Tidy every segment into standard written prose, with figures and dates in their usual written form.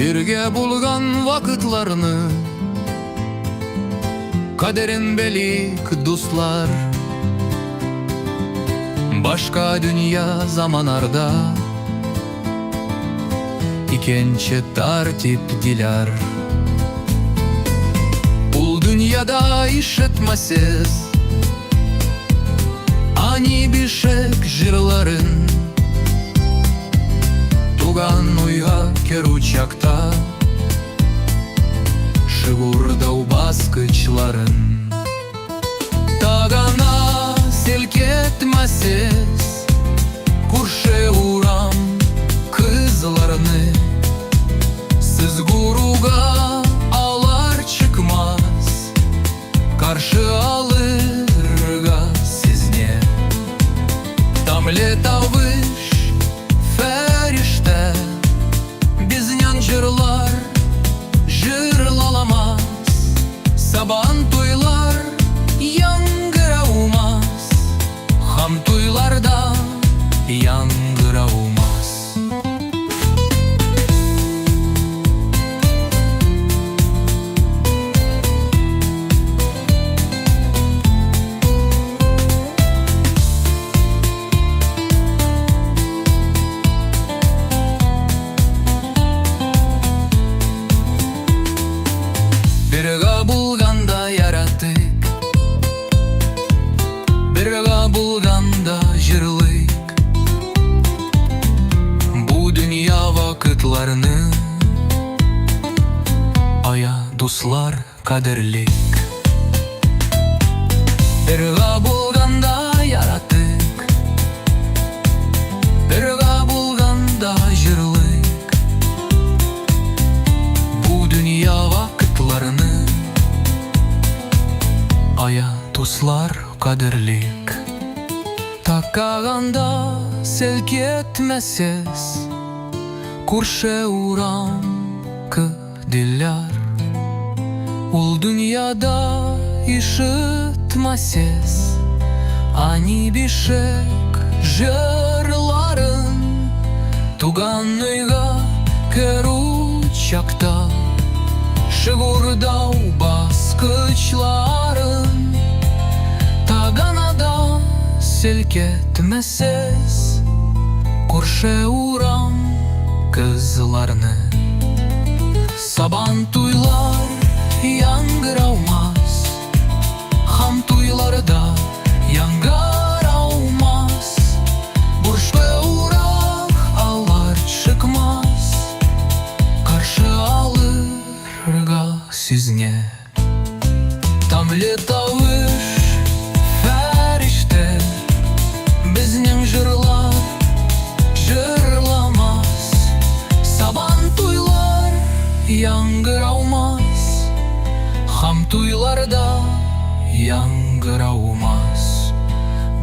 Birge bulgan vakıtlarını Kaderin belik dostlar. Başka dünya zamanlarda İkinci tartip diler. Ul dünyada işitmesiz Ani bişek jırların. Туган уйга керү чакта Шыгурдау баскычларын. Тагана селкетмәсез Күрше урам кызларны. Сез гуруга алар чыкмас Каршы алырга сезне. Тамле тавыш фәрештә Безнең җырлар җырламас, Сабан туйлар яңгыраумас, Хам туйларда яңгыраумас. Бергә булганда яраттык, Бергә булганда җырлыйк. Бу дөнья вакытларны Ая, дуслар, кадерлик. Бергә булганда яраттык, Бергә булганда җырлыйк. Бу дөнья вакытларны Ая, дуслар, кадерлик. Такаганда селкетмәсез Күрше урам кыдиләр. Ул дөньяда ишетмәсез Ани бишек җырларын. Туган өйгә керү чакта Шыгурдау баскычларын. Таганада селкетмәсез Күрше урам кызларны. Сабан туйлар яңгыраумас, Хам туйларда яңгыраумас. Буршлы урак алар чыкмас Каршы алырга сезне. Тамле тавыш фәрештә Безнең җырлар җырламас, Сабан туйлар яңгыраумас, Хам туйларда яңгыраумас.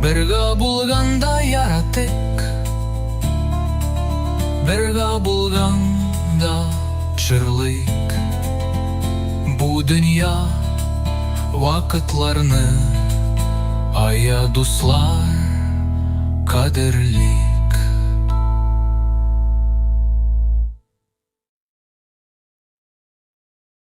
Бергә булганда яраттык, Бергә булганда җырлыйк. Бу дөнья вакытларны Ая, дуслар, кадерлик.